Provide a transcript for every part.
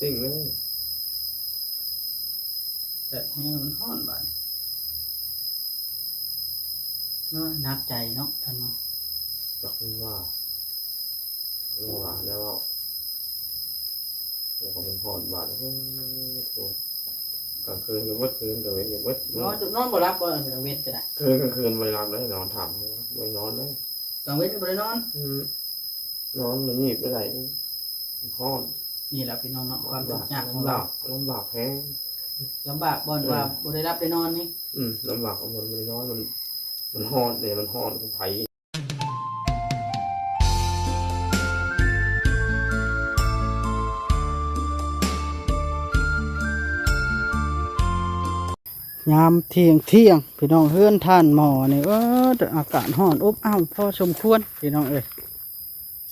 ຕິງເລີຍ. ແດດແຮງ ມັນຮ້ອນບາດນີ້. ເອີ ໜັກໃຈເນາະທ່ານເນາະ. ຈັກແມ່ນວ່າ ແລ້ວວ່າ ແລ້ວເວົ້າ ໂອ້ ມັນຮ້ອນບາດ. ໂອ້ໂຫ ກາງຄືນກໍເບິດຄືນ ກາງເວັນກໍເບິດ. ນອນ ນອນບໍ່ຫຼັບບໍ່ກາງເວັນກໍໄດ້? ຄືນ ກາງຄືນບໍ່ໄດ້ຫຼັບເລີຍ ນອນຖາມ ບໍ່ໄດ້ນອນເລີຍ. ກາງເວັນກໍບໍ່ໄດ້ນອນ? ອືມ ນອນແລ້ວຫຍິບບໍ່ໄດ້ ຮ້ອນ. ນີ້ແຫຼະພີ່ນ້ອງເນາະ ຄວາມທຸກຍາກຂອງລາວ. ລຳບາກ ລຳບາກແຮງ. ລຳບາກບ່ອນວ່າ ອືມ ບໍ່ໄດ້ຫຼັບໄດ້ນອນນີ້. ອືມ ລຳບາກບ່ອນບໍ່ໄດ້ນອນ ມັນ ມັນຮ້ອນເດ້ ມັນຮ້ອນຄືໄຟ. ຍາມທ່ຽງໆ ພີ່ນ້ອງ ເຮືອນທ່ານໝໍນີ້ ເອີ ອາກາດຮ້ອນອົບອ້າວພໍສົມຄວນ ພີ່ນ້ອງເອີຍ.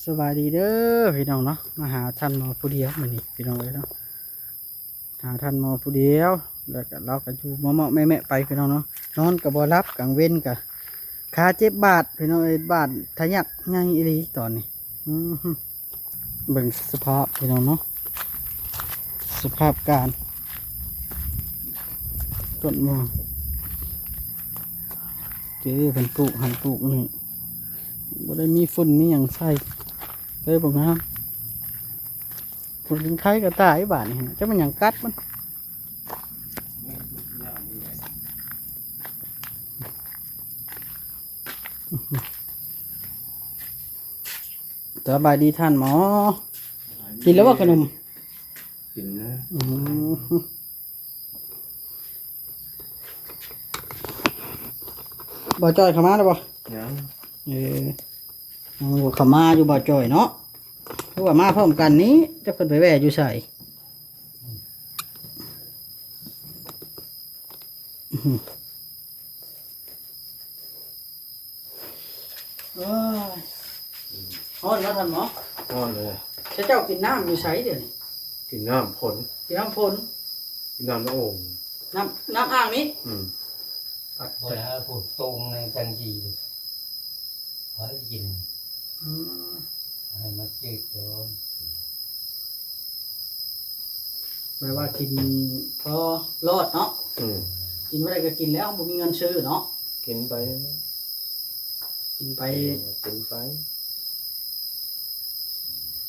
ສະບາຍດີເດີພີ່ນ້ອງເນາະ ມາຫາທ່ານໝໍຜູ້ດຽວມື້ນີ້ ພີ່ນ້ອງເອີຍເນາະ. ຫາທ່ານໝໍຜູ້ດຽວ ແລ້ວກໍລາວກໍຢູ່ເມາະໆແມະໆໄປ ພີ່ນ້ອງເນາະ. ນອນກໍບໍ່ຫຼັບ ກາງເວັນກໍຂາເຈັບບາດ ພີ່ນ້ອງເອີຍ ບາດທະຍັກໃຫຍ່ອີ່ຫຼີຕອນນີ້. ອືມ ເບິ່ງສະພາບພີ່ນ້ອງເນາະ ສະພາບການຕົ້ນມ່ວງ. ເດ້ ເພິ່ນປູກຫັ້ນປູກນີ້ ບໍ່ໄດ້ມີຝຸ່ນມີຫຍັງໃສ່ ເລີຍບໍ່ງາມ. ຝົນຍັງໄຄກໍຕາຍບາດນີ້ ຈັກແມ່ນຫຍັງກັດມັນ. ສະບາຍດີທ່ານໝໍ ກິນແລ້ວບໍ່ຂະໜົມ? ກິນແລ້ວ. ອືມ ບ່າວຈ້ອຍເຂົ້າມາແລ້ວບໍ່? ຍັງ. ເອີ ຍັງບໍ່ເຂົ້າມາຢູ່ ບ່າວຈ້ອຍເນາະ ຄືວ່າມາພ້ອມກັນນີ້ ຈັກເພິ່ນໄປແວ່ຢູ່ໃສ. ໂອ້ຍ ຮ້ອນເນາະທ່ານໝໍ. ຮ້ອນເລີຍ. ເຈົ້າກິນນ້ຳຢູ່ໃສດຽວນີ້? ກິນນ້ຳຝົນ. ກິນນ້ຳຝົນ. ກິນນ້ຳໃນໂອ່ງ. ນ້ຳ ນ້ຳອ່າງນີ້? ອືມ. ບໍ່ໄດ້ເອົາຜູ້ຕົງໃນທັນທີ ພໍໄດ້ກິນ. ອືມ ໃຫ້ມັນຈືດກ່ອນ. ແປວ່າກິນພໍລອດເນາະ. ອືມ ກິນບໍ່ໄດ້ກໍກິນແລ້ວ ບໍ່ມີເງິນຊື້ເນາະ. ກິນໄປ ກິນໄປ ກິນໄປ.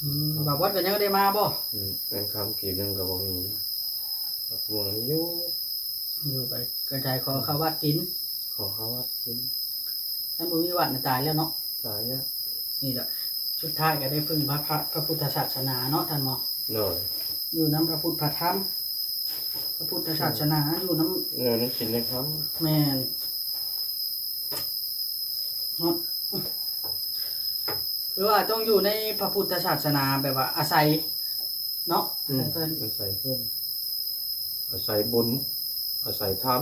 ອືມ ບ່າວວັດກໍຍັງໄດ້ມາບໍ່? ອືມ ເງິນຄຳກີບໜຶ່ງກໍບໍ່ມີ. ເມືອຢູ່ ຢູ່ໄປກະໄດຂໍເຂົ້າວັດກິນ. ຂໍເຂົ້າວັດກິນ. ຄັນບໍ່ມີວັດນະຕາຍແລ້ວເນາະ. ຕາຍແລ້ວ. ນີ້ແຫຼະ ສຸດທ້າຍກໍໄດ້ເພິ່ງພະ ພະ ພະພຸດທະສາສະໜາເນາະທ່ານໝໍ. ໂດຍ. ຢູ່ນຳພະພຸດພະທຳ ພະພຸດທະສາສະໜາ ຢູ່ນຳ ເອີ ໃນສິນໃນທຳ. ແມ່ນ. ເນາະ ຄືວ່າຕ້ອງຢູ່ໃນພະພຸດທະສາສະໜາ ແບບວ່າອາໄສເນາະ. ອືມ ອາໄສເພິ່ນ ອາໄສເພິ່ນ ອາໄສບຸນ ອາໄສທຳ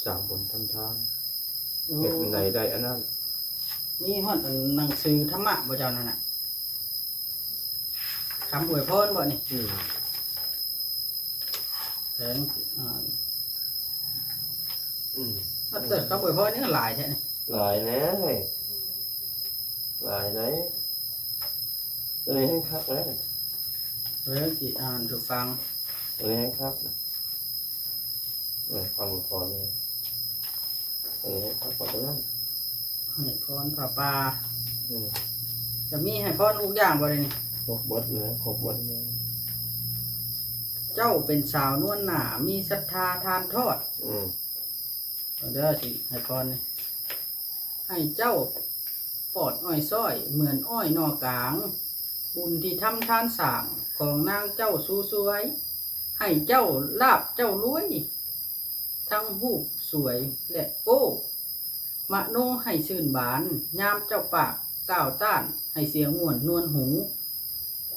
ສ້າງບຸນທຳທານ. ໂອ້ ເຮັດອັນໃດໄດ້ອັນນັ້ນ. ມີຮອດອັນໜັງສືທຳມະບໍ່ເຈົ້ານັ້ນນະ? ຄຳອວຍພອນບໍ່ນີ້? ອືມ ແພງ ອ່າ ອືມ ອັດເຕີ ຄຳອວຍພອນນີ້ຫຼາຍແທ້ນີ້. ຫຼາຍແນ່ ຫຼາຍໃດ໋. ຕົວນີ້ແຮງຄັກເລີຍ. ເອີ ຊິອ່ານສູ່ຟັງ. ຕົວນີ້ແຮງຄັກ. ເອີ ຄຳອວຍພອນນີ້ ເອີ ໃຫ້ພອນປະປາ. ອືມ ຈະມີໃຫ້ພອນທຸກຢ່າງບໍ່ດຽວນີ້? ຄົບເບິດເລີຍ ຄົບເບິດເລີຍ. ເຈົ້າເປັນສາວນວນໜາ ມີສັດທາທານທອດ. ອືມ ເດີ ຊິໃຫ້ພອນນີ້ ໃຫ້ເຈົ້າປອດອ້ອຍຊ້ອຍ ເໝືອນອ້ອຍໜໍ່ກາງ ບຸນທີ່ທຳທານສ້າງ ຂອງນາງເຈົ້າຊູສວຍ ໃຫ້ເຈົ້າລາບເຈົ້າລວຍ ທັງຮູບສວຍ ແລະ ໂກ້ ມະໂນໃຫ້ຊື່ນບານ ຍາມເຈົ້າປາກກ່າວຕ້ານ ໃຫ້ສຽງມ່ວນນວນຫູ.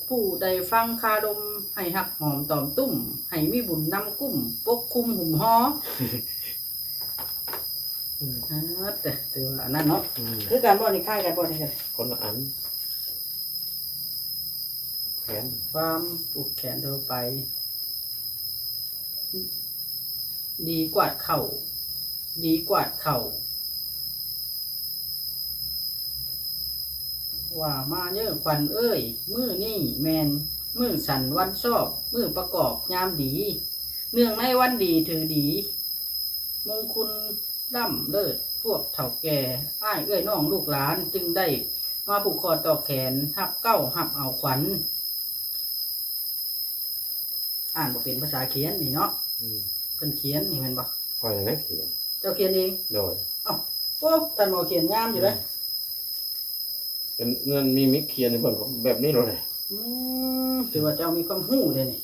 ຜູ້ໃດຟັງຄາລົມ ໃຫ້ຮັກຫອມຕອມຕຸ້ມ ໃຫ້ມີບຸນນຳກຸ້ມ ປົກຄຸມຫຸມຫໍ. ອືມ ອ່າ ແຕ່ ແຕ່ວ່າອັນນັ້ນເນາະ. ອືມ ຄືກັນບໍ່ນີ້? ຄ້າຍກັນບໍ່ນີ້? ຄົນລະອັນ. ແຂນ ຄວາມຜູກແຂນທົ່ວໄປ ດີກວາດເຂົ້າ ດີກວາດເຂົ້າ. ວ່າມາເດີ້ຂວັນເອີຍ ມື້ນີ້ແມ່ນ ມື້ສັນວັນຊອບ ມື້ປະກອບຍາມດີ ເນື່ອງໃນວັນດີຖືດີ ມຸງຄຸນລ້ຳເລີດ ພວກເຖົ້າແກ່ ອ້າຍເອື້ອຍນ້ອງລູກຫຼານ ຈຶ່ງໄດ້ມາຜູກຂໍ້ຕໍ່ແຂນ ຮັບເກົ້າຮັບເອົາຂວັນ. ອ່ານບໍ່ເປັນພາສາຂຽນນີ້ເນາະ. ອືມ ເພິ່ນຂຽນນີ້ແມ່ນບໍ່? ຂ້ອຍນັ້ນແຫຼະຂຽນ. ເຈົ້າຂຽນເອງ? ໂດຍ. ເອົ້າ ໂອ້ ທ່ານໝໍຂຽນງາມຢູ່ເດ້. ອືມ ເປັນເງິນມີມິກຂຽນໃຫ້ເພິ່ນກໍແບບນີ້ໂລດແຫຼະ. ອືມ ຖືວ່າເຈົ້າມີຄວາມຮູ້ເດ້ນີ້.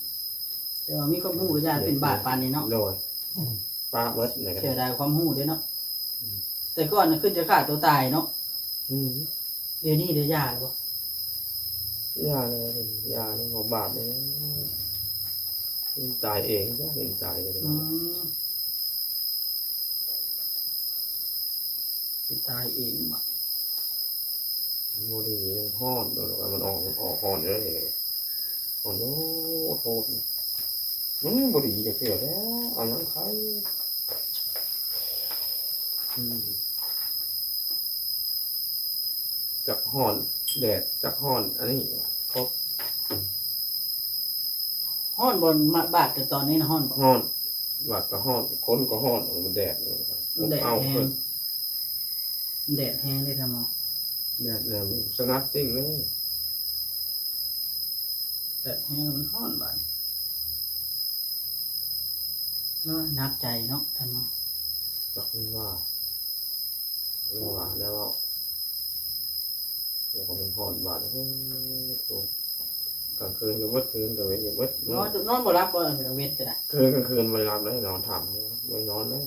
ແຕ່ວ່າມີຄວາມຮູ້ກໍຢ່າເປັນບາດປານນີ້ເນາະ. ໂດຍ. ອືມ ປະເບິດເລີຍກໍໄດ້. ເສຍດາຍຄວາມຮູ້ເດ້ເນາະ. ອືມ ແຕ່ກ່ອນນະຄືຈະຂ້າຕົວຕາຍເນາະ. ອືມ ດຽວນີ້ໄດ້ຢ່າແລ້ວບໍ່? ຢ່າແລ້ວ ຢ່າແລ້ວ ເອົາບາບແລ້ວ ຕາຍເອງຈ້ະ ເປັນຕາຍກໍໄດ້. ອືມ ຊິຕາຍເອງບາດ ບໍ່ດີ ມັນຮ້ອນ ມັນອອກ ມັນອອກຮ້ອນເດ້. ໂອ້ໂຫ ໂທດ ມັນບໍ່ດີຈັກເທື່ອແລ້ວ ເອົາຫຍັງໄຄ? ອືມ ຈັກຮ້ອນແດດ ຈັກຮ້ອນອັນນີ້ ເຂົາ ຮ້ອນບໍ່? ມາບາດກັນຕອນນີ້ນະ ຮ້ອນບໍ່? ຮ້ອນ ບາດກໍຮ້ອນ ຄົນກໍຮ້ອນ ມັນແດດ ມັນແດດແຮງ ມັນແດດແຮງເດ້ທ່ານໝໍ. ແດດແຮງ ສະຫງັດຕິ່ງເລີຍ. ແບບແຮງມັນຮ້ອນບາດນີ້ ເນາະ ໜັກໃຈເນາະທ່ານເນາະ. ຈັກແມ່ນວ່າ ແມ່ນວ່າແລ້ວ ໂອ້ ມັນຮ້ອນບາດນີ້ ໂອ້ໂຫ ກາງຄືນກໍເບິດ ກາງເວັນກໍເບິດ ນອນ ນອນບໍ່ຫຼັບບໍ່ ກາງເວັນກໍໄດ້ ຄືນ ກາງຄືນບໍ່ໄດ້ຫຼັບເລີຍ ນອນຖາມ ບໍ່ໄດ້ນອນເລີຍ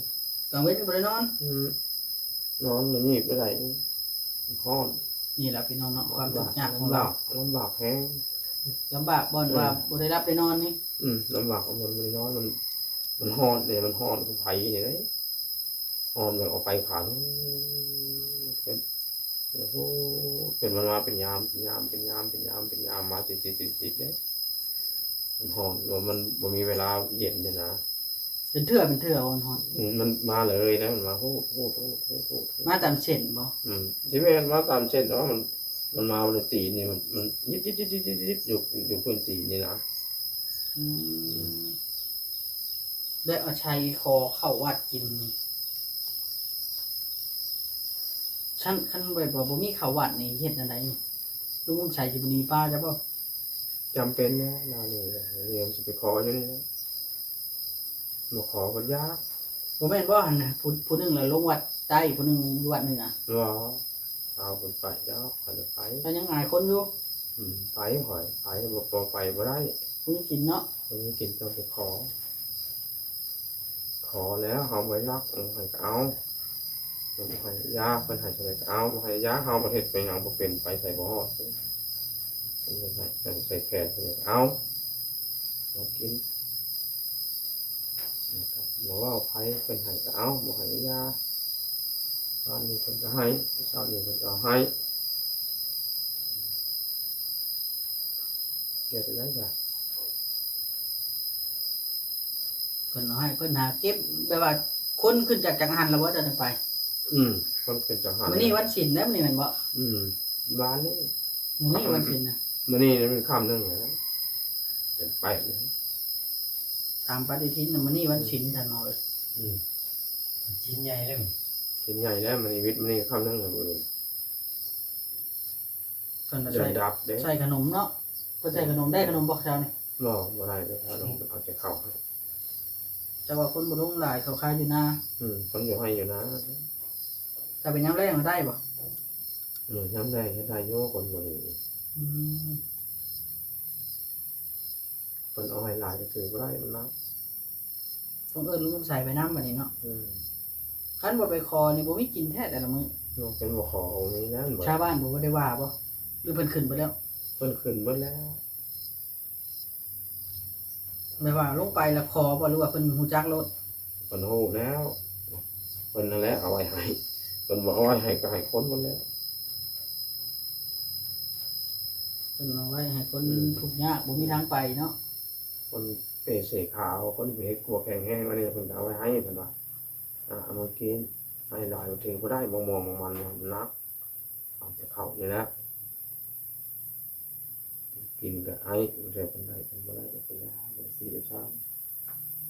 ກາງເວັນກໍບໍ່ໄດ້ນອນ. ອືມ ນອນແລ້ວຫຍິບບໍ່ໄດ້ ຮ້ອນ. ນີ້ແຫຼະພີ່ນ້ອງເນາະ ຄວາມທຸກຍາກຂອງລາວ ລຳບາກ ລຳບາກແຮງ ລຳບາກບ່ອນ ເອີ ວ່າບໍ່ໄດ້ຫຼັບໄດ້ນອນນີ້. ອືມ ລຳບາກບ່ອນບໍ່ໄດ້ນອນ ມັນ ມັນຮ້ອນເດ້ ມັນຮ້ອນຄືໄຟນີ້ເດ້ ຮ້ອນແບບເອົາໄຟເຜົາ ເປັນ ໂອ້ໂຫ ເປັນ ມັນມາເປັນຍາມ ເປັນຍາມ ເປັນຍາມ ເປັນຍາມ ເປັນຍາມ ມາຕິດໆໆໆເດ້ ມັນຮ້ອນ ແລ້ວມັນບໍ່ມີເວລາເຢັນເດ້ນະ. ເປັນເທື່ອ ເປັນເທື່ອບໍ່? ມັນຮ້ອນ ອືມ ມັນມາເລີຍນະ ມັນມາ ໂຫດ ໂຫດ ໂຫດ ໂຫດ ໂຫດ ໂຫດ ມາຕາມເສັ້ນບໍ່? ອືມ ຊິແມ່ນມາຕາມເສັ້ນ ແຕ່ວ່າມັນ ມັນມາຢູ່ຕີນນີ້ ມັນ ມັນຍິບໆໆໆຢູ່ ຢູ່ພື້ນຕີນນີ້ນະ. ອືມ ແລ້ວອາໄສຂໍເຂົ້າວັດກິນນີ້ ຄັນ ຄັນແບບວ່າບໍ່ມີເຂົ້າວັດນີ້ເຮັດແນວໃດນີ້? ລຸງຄຳໄສຊິບໍ່ໜີປ່າຊະບໍ່? ຈຳເປັນແລ້ວ ລາວນີ້ ເລື່ອງຊິໄປຂໍຢູ່ນີ້ແຫຼະ ບໍ່ຂໍກໍຢາກ. ບໍ່ແມ່ນບໍ່ຫັ້ນນະ ຜູ້ ຜູ້ໜຶ່ງລະລົງວັດໃຕ້ ຜູ້ໜຶ່ງຢູ່ວັດເໜືອ. ບໍ່ ລາວເພິ່ນໄປແລ້ວ ຂ້ອຍລະໄປ ກໍຍັງຫຼາຍຄົນຢູ່. ອືມ ໄປ ຂ້ອຍໄປ ບໍ່ ບໍ່ໄປບໍ່ໄດ້ ບໍ່ມີກິນເນາະ ບໍ່ມີກິນຕ້ອງໄປຂໍ. ຂໍແລ້ວເຮົາບໍ່ໄດ້ລັກ ເອີ ໃຫ້ກໍເອົາ ບໍ່ໃຫ້ຢາ ເພິ່ນໃຫ້ເທົ່າໃດກໍເອົາ ບໍ່ໃຫ້ຢາ ເຮົາປະເທດໄປຫຍັງບໍ່ເປັນ ໄປໃສບໍ່ຮອດ ເພິ່ນເຮັດໃຫ້ ໃສ່ແຂນເທົ່າໃດກໍເອົາ ມາກິນ ແລ້ວກໍບໍ່ເວົ້າໃຜ ເພິ່ນໃຫ້ກໍເອົາ ບໍ່ໃຫ້ຢາ ບ້ານນີ້ເພິ່ນກໍໃຫ້ ເຊົ້ານີ້ເພິ່ນກໍເອົາໃຫ້ ເຮັດໄດ້ຊະ. ເພິ່ນເອົາໃຫ້ ເພິ່ນຫາເກັບ ແບບວ່າຄົນຂຶ້ນຈາກຈັກຫັນແລ້ວບໍ່ ເຈົ້າຈັ່ງໄປ? ອືມ ຄົນຂຶ້ນຈັກຫັນ ມື້ນີ້ວັນສິນເດ້ ມື້ນີ້ແມ່ນບໍ່? ອືມ ວານນີ້ ມື້ນີ້ວັນສິນນະ ມື້ນີ້ມັນຄ່ຳໜຶ່ງແລ້ວ ເປັນໄປແລ້ວ ຕາມປະຕິທິນນະ ມື້ນີ້ວັນສິນ ອືມ ທ່ານໝໍເອີຍ. ອືມ ສິນໃຫຍ່ເດ້ ສິນໃຫຍ່ແລ້ວ ມື້ນີ້ວິດ ມື້ນີ້ຄ່ຳໜຶ່ງແລ້ວ ມື້ອື່ນ ເພິ່ນໃສ່ ເດືອນດັບເດ້ ໃສ່ຂະໜົມເນາະ ເພິ່ນໃສ່ຂະໜົມ ໄດ້ຂະໜົມບໍ່ເຊົ້ານີ້? ບໍ່ ບໍ່ໄດ້ເດ້ ເອົາແຕ່ເຂົ້າໃຫ້ ແຕ່ວ່າຄົນບໍ່ລົງຫຼາຍ ເຂົາຂາຍຢູ່ນາ ອືມ ຄົນຢູ່ໄຮ່ຢູ່ນາ ຖ້າເປັນຍາມແລ້ງໄດ້ບໍ່? ເອີ ຍາມແລ້ງເຮັດໄດ້ຢູ່ ຄົນບໍ່ນີ້ ອືມ ເພິ່ນເອົາໃຫ້ຫຼາຍກໍຖືບໍ່ໄດ້ ມັນໜັກ ຕ້ອງເອີ້ນລຸງຄຳໄສໄປນຳບັດນີ້ເນາະ ອືມ ຄັນບໍ່ໄປຂໍນີ້ບໍ່ມີກິນແທ້ແຕ່ລະມື້ ເນາະ ຄັນບໍ່ຂໍບໍ່ມີແລ້ວ ຊາວບ້ານບໍ່ໄດ້ວ່າບໍ່ ຫຼືເພິ່ນຂຶ້ນເບິດແລ້ວ? ເພິ່ນຂຶ້ນເບິດແລ້ວ ແບບວ່າລົງໄປລະຂໍບໍ່ ຫຼືວ່າເພິ່ນຮູ້ຈັກໂລດ? ເພິ່ນຮູ້ແລ້ວ ເພິ່ນນັ້ນແຫຼະເອົາໄວ້ໃຫ້ ເພິ່ນບໍ່ເອົາໄວ້ໃຫ້ກໍໃຫ້ຄົນໝົດແລ້ວ ເພິ່ນເອົາໄວ້ໃຫ້ຄົນ ອືມ ທຸກຍາກ ບໍ່ມີທາງໄປເນາະ ຄົນເປເສຂາວ ຄົນເຮັດກວກແຂງແຮງ ອັນນີ້ເພິ່ນກໍເອົາໄວ້ໃຫ້ ເພິ່ນວ່າ ອ່າ ເອົາມາກິນ ໃຫ້ຫຼາຍກໍຖືບໍ່ໄດ້ ໝາກມ່ວງໝາກມັນມັນໜັກ ເອົາແຕ່ເຂົ້ານີ້ແຫຼະ ກິນກໍໄອ ແຕ່ເພິ່ນໄດ້ ເພິ່ນບໍ່ໄດ້ກໍຢ່າ ບໍ່ໄດ້ຕີໄດ້ຊາມ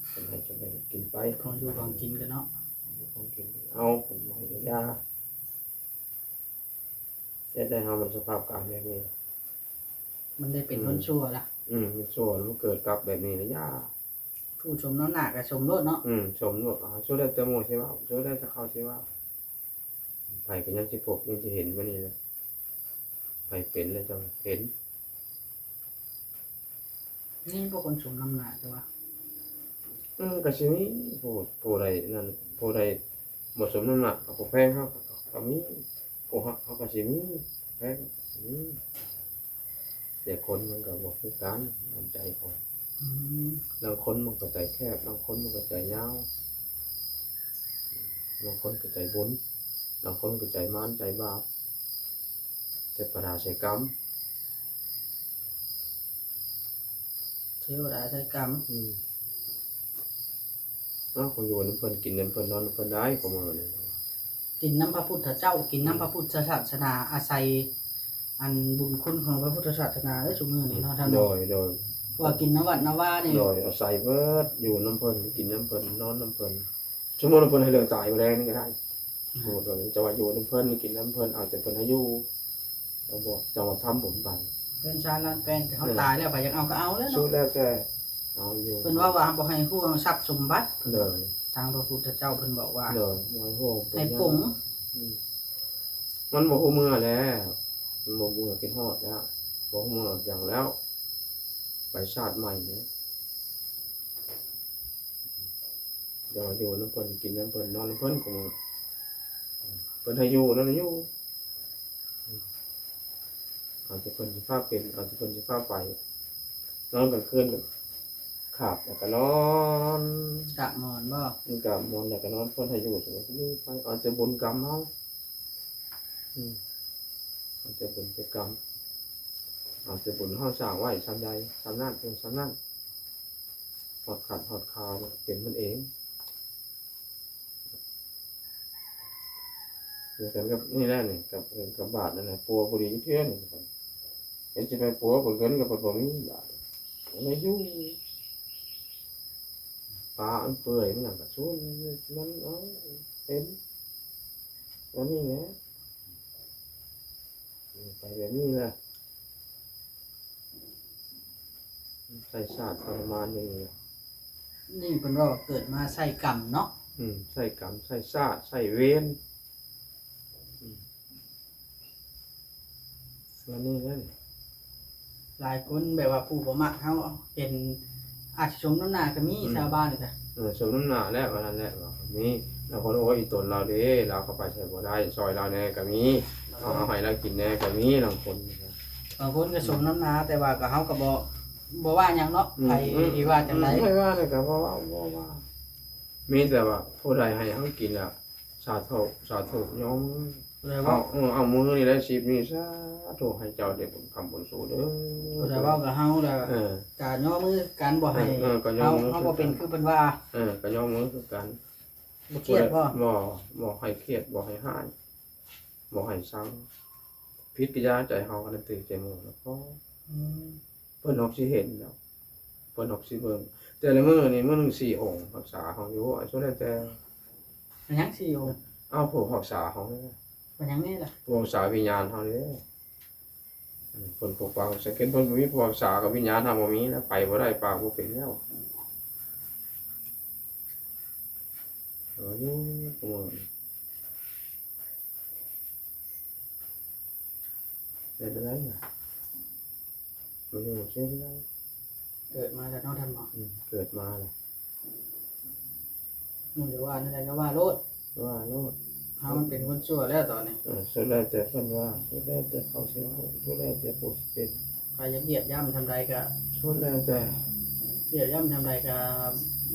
ເພິ່ນໃຫ້ຈັ່ງໃດກໍກິນໄປ ຂອງຢູ່ຂອງກິນກໍເນາະ ຂອງຢູ່ຂອງກິນກໍເອົາ ເພິ່ນບໍ່ໃຫ້ກໍຢ່າ ແຕ່ ແຕ່ເຮົາມັນສະພາບການແບບນີ້ ມັນໄດ້ເປັນ ອືມ ຄົນຊົ່ວລະ ອືມ ມັນຊົ່ວ ມັນເກີດກັບແບບນີ້ລະຢ່າ ຜູ້ສົມນ້ຳໜ້າກໍສົມໂລດເນາະ ອືມ ສົມໂລດ ເອົາ ສຸດແລ້ວແຕ່ໝູ່ຊິເວົ້າ ສຸດແລ້ວແຕ່ເຂົາຊິເວົ້າ ໃຜກໍຍັງຊິພົບ ຍັງຊິເຫັນຢູ່ນີ້ແຫຼະ ໃຜເປັນແລ້ວຈັ່ງເຫັນ ມີບໍ່ຄົນສົມນ້ຳໜ້າ ແຕ່ວ່າ ອືມ ກໍຊິມີ ຜູ້ ຜູ້ໃດນັ້ນ ຜູ້ໃດບໍ່ສົມນ້ຳໜ້າ ກໍບໍ່ແພງເຮົາ ກໍມີ ຜູ້ຮັກເຮົາກໍຊິມີ ແພງກໍມີ ແຕ່ຄົນມັນກໍບໍ່ຄືກັນ ນ້ຳໃຈຄົນ ອືມ ລາງຄົນມັນກໍໃຈແຄບ ລາງຄົນມັນກໍໃຈຍາວ ລາງຄົນກໍໃຈບຸນ ລາງຄົນກໍໃຈມານໃຈບາບ ເທວະດາໃສ່ກຳ ເທວະດາໃສ່ກຳ ອືມ ເອົາ ຂອງຢູ່ນຳເພິ່ນ ກິນນຳເພິ່ນ ນອນນຳເພິ່ນໄດ້ ຂອງມື້ນີ້ ກິນນຳພະພຸດທະເຈົ້າ ກິນນຳ ອືມ ພະພຸດທະສາສະໜາ ອາໄສອັນບຸນຄຸນຂອງພະພຸດທະສາສະໜາເດີ ຊຸມື້ນີ້ເນາະ ອືມ ທ່ານເນາະ ໂດຍ ໂດຍ ເພາະວ່າກິນນຳວັດນຳວານີ້ ໂດຍ ອາໄສເບິດ ຢູ່ນຳເພິ່ນ ກິນນຳເພິ່ນ ນອນນຳເພິ່ນ ສົມມຸດວ່າເພິ່ນໃຫ້ເລື່ອງຕາຍມື້ແລງນີ້ກໍໄດ້ ອືມ ສົມມຸດວ່າເຈົ້າວ່າຢູ່ນຳເພິ່ນ ກິນນຳເພິ່ນ ເອົາແຕ່ເພິ່ນໃຫ້ຢູ່ ເຈົ້າບອກ ເຈົ້າວ່າທຳບຸນໄປ ເຮືອນຊານລ້ານແປງ ແຕ່ເຮົາ ເອີ ຕາຍແລ້ວ ໃຜຢາກເອົາກໍເອົາແລ້ວ ສຸດ ເນາະ ແລ້ວແຕ່ເອົາຢູ່ ເພິ່ນເວົ້າວ່າບໍ່ໃຫ້ຫ່ວງຊັບສົມບັດ ໂດຍ ທາງພະພຸດທະເຈົ້າເພິ່ນບອກວ່າ ໂດຍ ບໍ່ໃຫ້ຫ່ວງ ໃຫ້ປົງ ອືມ ມັນບໍ່ຮູ້ເມື່ອແລ້ວ ມັນບໍ່ເມື່ອຄິດຮອດແລ້ວ ບໍ່ຮູ້ເມື່ອຫຍັງແລ້ວ ໄປຊາດໃໝ່ເດ້ ດຽວຢູ່ນຳເພິ່ນ ກິນນຳເພິ່ນ ນອນນຳເພິ່ນ ກໍເພິ່ນໃຫ້ຢູ່ ນອນຢູ່ ເອົາແຕ່ເພິ່ນຊິພາເປັນ ເອົາແຕ່ເພິ່ນຊິພາໄປ ນອນກາງຄືນ ຂາບແລ້ວກໍນອນ ກາບໝອນບໍ່ ກາບໝອນແລ້ວກໍນອນ ເພິ່ນໃຫ້ຢູ່ ຢູ່ໄປ ເອົາແຕ່ບຸນກຳເຮົາ ອືມ ເອົາແຕ່ບຸນແຕ່ກຳ ເອົາແຕ່ບຸນເຮົາສ້າງໄວ້ຊ່ຳໃດ ຊ່ຳນັ້ນ ເປັນຊ່ຳນັ້ນ ຮອດຂັ້ນຮອດຄາວເປັນມັນເອງ ຄືກັນກັບນີ້ແຫຼະນີ້ ກັບ ກັບບາດນັ້ນນະ ປົວບໍ່ດີຈັກເທື່ອນີ້ ເຫັນຊິໄປປົວເບິ່ງເງິນກໍເພິ່ນບໍ່ມີບາດ ແລ້ວຢູ່ ປາອັນເປື່ອຍມັນຫຍັງກໍຊວນມັນ ເອົາເຕັມ ອັນນີ້ແຫຼະ ໄປແບບນີ້ແຫຼະ ໃຊ້ຊາດທໍລະມານຢູ່ນີ້ແຫຼະ ນີ້ເພິ່ນເວົ້າວ່າເກີດມາໃຊ້ກຳເນາະ ອືມ ໃຊ້ກຳ ໃຊ້ຊາດ ໃຊ້ເວນ ອືມ ອັນນີ້ແຫຼະ ຫຼາຍຄົນແບບວ່າຜູ້ບໍ່ມັກເຮົາ ເປັນອາດສົມນ້ຳໜ້າກໍມີ ອືມ ຊາວບ້ານນີ້ກະ ເອີ ສົມນ້ຳໜ້າແຫຼະ ວ່ານັ້ນແຫຼະ ມີ ລາວກໍ ໂອ້ຍ ອີຕົນລາວເດ້ ລາວກໍໄປໃສບໍ່ໄດ້ ຊ່ອຍລາວແດ່ກໍມີ ເອົາ ເອົາໃຫ້ລາວກິນແດ່ກໍມີ ລາງຄົນ ບາງຄົນກໍສົມນ້ຳໜ້າ ແຕ່ວ່າກໍ ເຮົາກໍບໍ່ ບໍ່ວ່າຫຍັງເນາະ ອືມ ໃຜ ອືມ ທີ່ວ່າຈັ່ງໃດ ອືມ ໃຜວ່າແລ້ວກໍບໍ່ເວົ້າ ບໍ່ວ່າ ມີແຕ່ວ່າຜູ້ໃດໃຫ້ເຮົາກິນລະ ສາທຸ ສາທຸ ຍອມ ຜູ້ໃດ ເອົາ ເວົ້າ ເອີ ເອົາມື້ນີ້ໄດ້ສິບນີ້ ສາທຸ ໃຫ້ເຈົ້າໄດ້ບຸນຄ້ຳບຸນສູງເດີ ຜູ້ໃດເວົ້າກັບເຮົາລະ ເອີ ກະຍອມມືກັນ ບໍ່ໃຫ້ ເອີ ເອີ ກະຍອມມື ເຮົາ ເຮົາບໍ່ເປັນຄືເພິ່ນວ່າ ເອີ ກະຍອມມືຄືກັນ ບໍ່ຄຽດບໍ່ ບໍ່ ບໍ່ໃຫ້ຄຽດ ບໍ່ໃຫ້ຮ້າຍ ບໍ່ໃຫ້ຊັງ ຜິດກະຢ່າ ໃຈເຮົາກໍໄດ້ຖືກໃຈໝູ່ແລ້ວ ອືມ ເພິ່ນອອກຊິເຫັນແລ້ວ ເພິ່ນອອກຊິເບິ່ງ ແຕ່ລະມື້ນີ້ມື້ໜຶ່ງສີ່ອົງ ຮັກສາເຮົາຢູ່ ອັນສຸດແລ້ວແຕ່ ເປັນຫຍັງສີ່ອົງ ເອົາ ຜູ້ຮັກສາເຮົາເດ້ ເປັນຫຍັງນີ້ລະ ຜູ້ຮັກສາວິນຍານເຮົາເດ້ ເພິ່ນປົກປັກ ສັງເກດເບິ່ງ ບໍ່ມີຜູ້ຮັກສາກໍວິນຍານເຮົາບໍ່ມີແລ້ວ ໄປບໍ່ໄດ້ ປາກບໍ່ເປັນແລ້ວ ເອີ ຢູ່ ເຮັດຈັ່ງໃດນະ ມາຢູ່ເຮັດຈັ່ງໃດ ເກີດມາແລ້ວເນາະທ່ານເນາະ ອືມ ເກີດມາແລ້ວ ມັນຈະວ່າແນວໃດກໍວ່າໂລດ ວ່າໂລດ ເຮົາມັນເປັນຄົນຊົ່ວແລ້ວຕອນນີ້ ເອີ ສຸດແລ້ວແຕ່ເພິ່ນວ່າ ສຸດແລ້ວແຕ່ເຂົາຊິເວົ້າ ສຸດແລ້ວແຕ່ຜູ້ຊິເປັນ ໃຜຢາກຢຽບຢ່ຳຊ່ຳໃດກໍ ສຸດແລ້ວແຕ່ ຢຽບຢ່ຳຊ່ຳໃດກໍ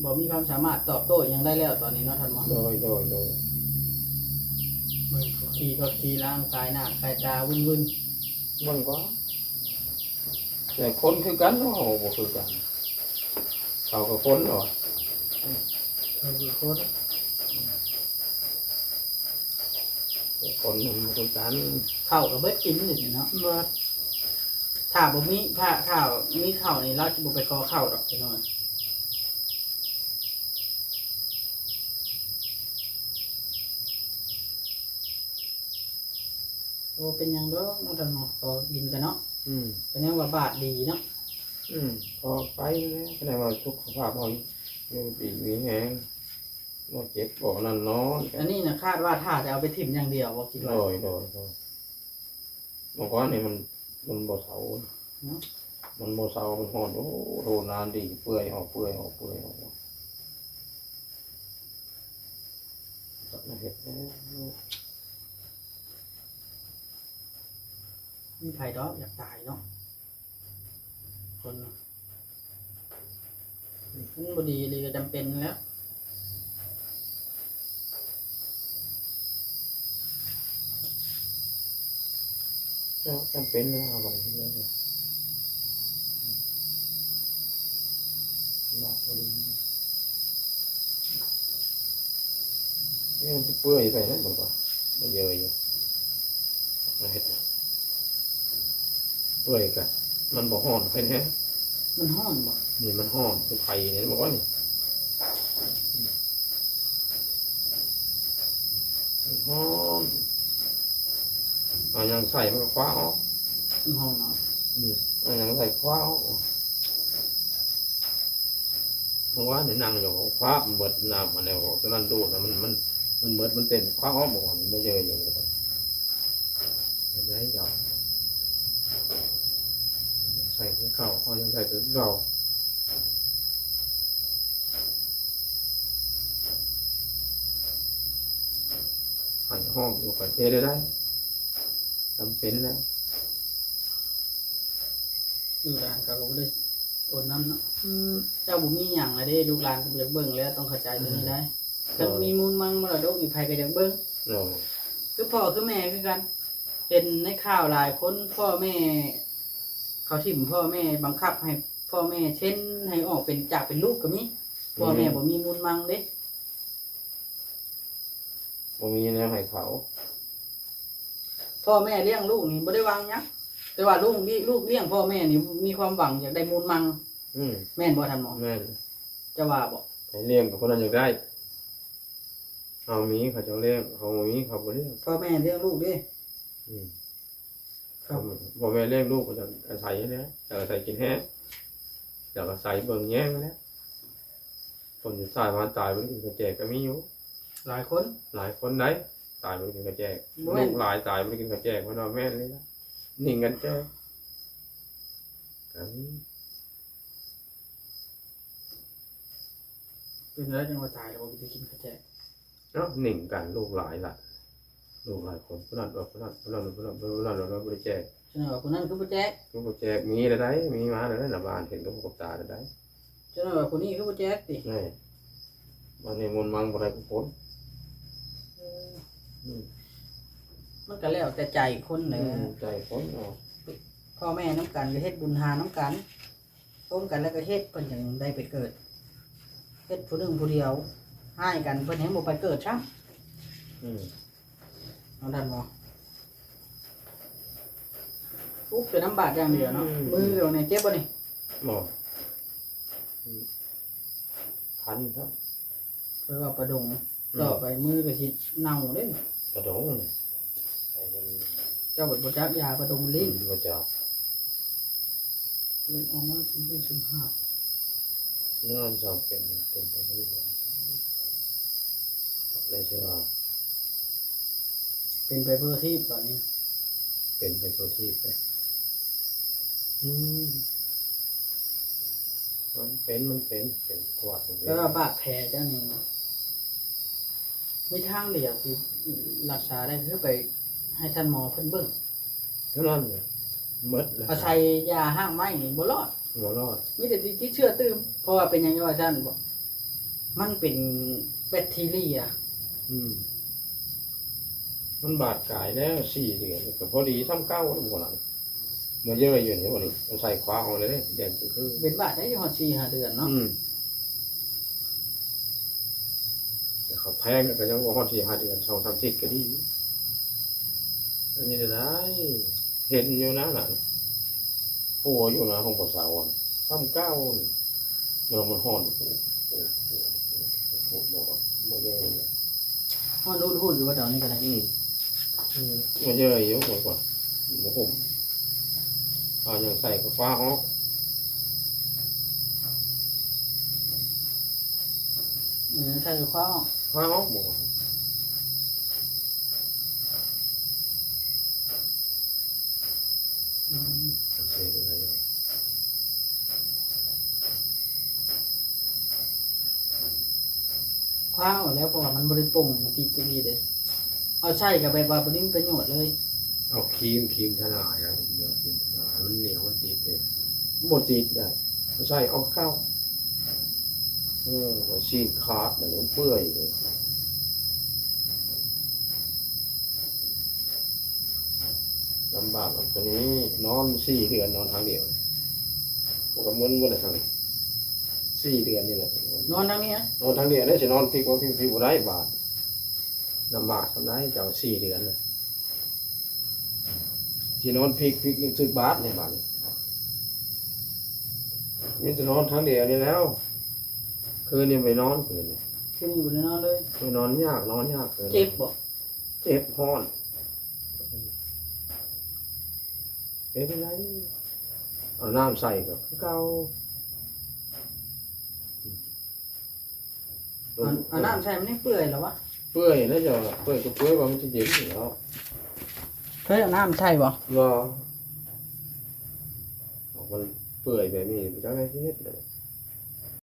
ບໍ່ມີຄວາມສາມາດຕອບໂຕ້ຫຍັງໄດ້ແລ້ວຕອນນີ້ເນາະທ່ານເນາະ ໂດຍ ໂດຍ ໂດຍ ເບິ່ງຂີ່ລົດຂີ່ລາງ ກາຍໜ້າກາຍຕາວຶ່ນໆ ເບິ່ງກ່ອນ ແຕ່ຄົນຄືກັນ ເຮົາບໍ່ຄືກັນ ເຂົາກໍຄົນເນາະ ເຂົາຄືຄົນ ແຕ່ຄົນມັນບໍ່ຄືກັນ ເຂົ້າກໍເບິດກິນນີ້ເນາະ ເບິດ ຖ້າບໍ່ມີ ຖ້າ ຖ້າມີເຂົ້ານີ້ ລາວຊິບໍ່ໄປຂໍເຂົ້າດອກ ພີ່ນ້ອງ. ໂອ້ ເປັນຫຍັງດອກເນາະ ທ່ານໝໍ ຂໍກິນກັນເນາະ. ອືມ ກໍຍັງວ່າບາດດີເນາະ. ອືມ ພໍໄປແລ້ວ ຄະແນນວ່າສຸຂະພາບເຮົາຢູ່ດີມີແຮງ ບໍ່ເຈັບບໍ່ນັ້ນນອນ. ອັນນີ້ນະ ຄາດວ່າຖ້າຈະເອົາໄປຖິ້ມຢ່າງດຽວບໍ່ ຄິດວ່າ. ໂດຍ ໂດຍ ໂດຍ. ເມື່ອວານນີ້ມັນ ມັນບໍ່ເຊົາ ເນາະ ມັນບໍ່ເຊົາ ມັນຮ້ອນ. ໂອ້ ໂດນນານດີ ເປື່ອຍອອກ ເປື່ອຍອອກ ເປື່ອຍອອກ ເຮັດແລ້ວ. ມີໃຜດອກຢາກຕາຍເນາະ ຄົນ ມັນບໍ່ດີອີ່ຫຼີກໍຈຳເປັນແລ້ວ. ເນາະ ຈຳເປັນແລ້ວ ເອົາໄປເຮັດແນວ ລາກບໍ່ດີ. ເອີ ມັນຊິເປື່ອຍໄປແລ້ວ ເບິ່ງກ່ອນ ບໍ່ເຢີຢູ່ ເຮັດ ເປື່ອຍກະ ມັນບໍ່ຮ້ອນໄປແທ້. ມັນຮ້ອນບໍ່? ນີ້ມັນຮ້ອນ ຄືໄຟນີ້ ເຫັນບໍ່ນີ້? ມັນຮ້ອນ ເອົາຫຍັງໃສ່ມັນກໍຄວ້າອອກ. ມັນຮ້ອນເນາະ. ອືມ ເອົາຫຍັງໃສ່ຄວ້າອອກ. ເມື່ອວານນີ້ນັ່ງຢູ່ ຄວ້າເບິດນ້ຳ ອັນນັ້ນອອກ ຕົວນັ້ນດູດນະ ມັນ ມັນ ມັນເບິດ ມັນເຕັ້ນ ຄວ້າອອກ ບໍ່ນີ້ ບໍ່ເຢີຢູ່. ເຮັດໄດ້ເຈົ້າ ໃສ່ຄືເກົ່າ ເອົາຫຍັງໃສ່ຄືເກົ່າ. ໃຫ້ຫ້ອງຢູ່ ຂ້ອຍເຮັດໄດ້ ຈຳເປັນແລ້ວ. ລູກຫຼານເຂົາກໍບໍ່ໄດ້ໂອນນຳເນາະ. ອືມ ເຈົ້າບໍ່ມີຫຍັງລະເດ້ ລູກຫຼານກໍບໍ່ຢາກເບິ່ງແລ້ວ ຕ້ອງເຂົ້າໃຈຕົວນີ້ໄດ໋. ອືມ ຄັນມີມູນມັງມໍລະດົກນີ້ ໃຜກໍຢາກເບິ່ງ. ໂດຍ ຄືພໍ່ຄືແມ່ຄືກັນ ເຫັນໃນຂ່າວຫຼາຍຄົນ ພໍ່ແມ່ເຂົາຖິ້ມ ພໍ່ແມ່ບັງຄັບໃຫ້ ພໍ່ແມ່ເຊັນໃຫ້ອອກເປັນ ຈາກເປັນລູກກໍມີ. ອືມ ພໍ່ແມ່ບໍ່ມີມູນມັງເດ້. ບໍ່ມີແນວໃຫ້ເຂົາ. ພໍ່ແມ່ລ້ຽງລູກນີ້ບໍ່ໄດ້ຫວັງຫຍັງ ແຕ່ວ່າລູກ ລູກລ້ຽງພໍ່ແມ່ນີ້ມີຄວາມຫວັງຢາກໄດ້ມູນມັງ. ອືມ ແມ່ນບໍ່ທ່ານໝໍ? ແມ່ນ. ເຈົ້າວ່າບໍ່? ໃຫ້ລ້ຽງກັບຄົນນັ້ນຢາກໄດ້. ເຮົາມີເຂົາເຈົ້າລ້ຽງ ເຮົາບໍ່ມີເຂົາບໍ່ລ້ຽງ. ພໍ່ແມ່ລ້ຽງລູກເດ້. ອືມ ພໍ່ແມ່ລ້ຽງລູກກໍຢາກອາໄສແຫຼະ ຢາກອາໄສກິນແຮງ ຢາກອາໄສເບິ່ງແຍງແຫຼະ. ຄົນຢູ່ຊາດມາຕາຍບໍ່ໄດ້ກິນເຂົ້າແຈກກໍມີຢູ່ ຫຼາຍຄົນ ຫຼາຍຄົນໃດ໋ ຕາຍບໍ່ໄດ້ກິນເຂົ້າແຈກ. ບໍ່ແມ່ນ ລູກຫຼາຍຕາຍບໍ່ໄດ້ກິນເຂົ້າແຈກ ເພິ່ນວ່າແມ່ນນີ້ລະ ໜິ່ງກັນແຈກ ກໍມີ. ເປັນໄດ້ຈັ່ງວ່າຕາຍແລ້ວບໍ່ໄດ້ກິນເຂົ້າແຈກ. ເນາະ ໜິ່ງກັນ ລູກຫຼາຍລະ ລູກຫຼາຍຄົນ ຜູ້ນັ້ນເອົາຜູ້ນັ້ນ ຜູ້ນັ້ນເອົາຜູ້ນັ້ນ ຜູ້ນັ້ນເອົາຜູ້ນັ້ນ ບໍ່ໄດ້ແຈກ. ຈັ່ງວ່າຜູ້ນັ້ນຄືບໍ່ແຈກ ຄືບໍ່ແຈກ. ມີແລ້ວໃດ໋ ມີມາແລ້ວໃດ໋ ນະ ບ້ານເຫັນກັບພວກຕາແລ້ວໃດ໋. ຈັ່ງວ່າຜູ້ນີ້ຄືບໍ່ແຈກຕິ. ນີ້ ບັດນີ້ມົນມັງບໍ່ໄດ້ຜູ້ຄົນ. ເອີ ອືມ ມັນກໍແລ້ວແຕ່ໃຈຄົນແຫຼະ. ອືມ ໃຈຄົນເນາະ. ພໍ່ແມ່ນຳກັນກໍເຮັດບຸນຫານຳກັນ ລົມກັນແລ້ວກໍເຮັດ ເພິ່ນຈັ່ງໄດ້ໄປເກີດ. ເຮັດຜູ້ໜຶ່ງຜູ້ດຽວ ຮ້າຍກັນ ເພິ່ນຍັງບໍ່ໄປເກີດຊ້ຳ. ອືມ ເອົາທັນບໍ່? ອຸບແຕ່ນ້ຳບາດຢ່າງດຽວເນາະ. ອືມ ມືດຽວນີ້ເຈັບບໍ່ນີ້? ບໍ່ ອືມ ຄັນຄັບ. ເພິ່ນວ່າປາດົງ ອືມ ຕໍ່ໄປມືກໍຊິເນົ່າເດ້ ປາດົງນີ້. ເຈົ້າບໍ່ຈັກຢາປາດົງລີ້ນ? ອືມ ບໍ່ຈັກ. ເພິ່ນເອົາມາເປັນເລື່ອງສຸມຫາບ ເລື່ອງສອງເປັນ ເປັນໄປເລື້ອຍໆ ໄດ້ເຊື່ອວ່າ ເປັນໄປທົ່ວທີບຕອນນີ້ ເປັນໄປທົ່ວທີບເດ້. ອືມ ມັນເປັນ ມັນເປັນ ເປັນກວາດ. ແຕ່ວ່າບາດແຜເຈົ້ານີ້ ມີທາງດຽວທີ່ລັກສາໄດ້ ຄືໄປໃຫ້ທ່ານໝໍເພິ່ນເບິ່ງເທົ່ານັ້ນແຫຼະ ໝົດແລ້ວ. ອາໄສຢາຮາກໄມ້ນີ້ບໍ່ລອດ ບໍ່ລອດ ມີແຕ່ຕິດເຊື້ອຕື່ມ. ເພາະວ່າເປັນຫຍັງຈັ່ງວ່າຊັ້ນບໍ? ມັນເປັນແບັກທີເຣຍ. ອືມ ມັນບາດກາຍແລ້ວ ສີ່ເດືອນກໍພໍດີສ່ຳເກົ່າແລ້ວ ບໍ່ນັ້ນ ມາເຍີ້ຢູ່ນີ້ ນີ້ໃສ່ຂວາອອກເລີຍເດ້ ແດງຄື ເປັນບາດໄດ້ຮອດສີ່ຫ້າເດືອນເນາະ. ອືມ ແຕ່ເຂົາແທງກໍຍັງບໍ່ຮອດສີ່ຫ້າເດືອນ ສອງສາມທິດກໍດີ. ອັນນີ້ໄດ້ ເຫັນຢູ່ນະນັ້ນ ປົວຢູ່ນະ ຂອງພໍ່ສາວ ສ່ຳເກົ່າ ມັນ ມັນຮ້ອນ ໂອ້ໂຫ ໂອ້ໂຫ ບໍ່ ບໍ່ເລີຍ ຮ້ອນຮຸດໆຢູ່ວ່າດຽວນີ້ກໍໄດ້ ອືມ ອືມ ມັນເຢີຍຢູ່ ບໍ່ ບໍ່ຫົ່ມ ເອົາຫຍັງໃສ່ກໍຟ້າອອກ ອືມ ໃສ່ກໍຟ້າອອກ ຟ້າອອກບໍ່ ອືມ ໂອເຄ ເປັນໄງເນາະ ຄວ້າເອົາແລ້ວ ເພາະວ່າມັນບໍ່ໄດ້ປົ່ງ ມັນຕິດຈັກນິດເດ້ ເອົາໃສ່ກໍແບບວ່າບໍ່ໄດ້ມີປະໂຫຍດເລີຍ ເອົາຄີມ ຄີມທະນາຢ່າງດຽວ ຄີມທະນາໃຫ້ມັນໜຽວ ມັນຕິດເດ້ ບໍ່ຕິດໄດ້ ໃສ່ເອົາເກົ່າ ເອີ ຊີ້ນຂາດ ມັນເປື່ອຍເດ້. ລຳບາກນຳຕົວນີ້ ນອນສີ່ເດືອນ ນອນທາງດຽວ ມັນກໍມຶນໝົດແລ້ວ ທັງສີ່ເດືອນນີ້ແຫຼະ ນອນທາງນີ້ນະ ນອນທາງດຽວນີ້ ຊິນອນພິກມາພິກ ພິກບໍ່ໄດ້ບາດ ລຳບາກສ່ຳໃດ ເຈົ້າສີ່ເດືອນນະ ຊິນອນພິກ ພິກນີ້ຖືກບາດນີ້ບາດນີ້ ມີແຕ່ນອນທາງດຽວນີ້ແລ້ວ ຄືນນີ້ບໍ່ໄດ້ນອນ ຄືນນີ້ ຄືນນີ້ບໍ່ໄດ້ນອນເລີຍ ໄປນອນຍາກ ນອນຍາກ ຄືນນີ້ ເຈັບບໍ່? ເຈັບ ຮ້ອນ ເຮັດຈັ່ງໃດ ເອົານ້ຳໃສ່ກໍຄືເກົ່າ ເອົາ ເອົານ້ຳໃສ່ມັນຍັງເປື່ອຍແລ້ວວະ ເປື່ອຍແລ້ວເຈົ້າ ເປື່ອຍກໍເປື່ອຍ ວ່າມັນຈະເຢັນແລ້ວ ເຄີຍເອົານ້ຳໃສ່ບໍ່? ບໍ່ ມັນເປື່ອຍແບບນີ້ ບໍ່ຈັກໄດ້ເຮັດ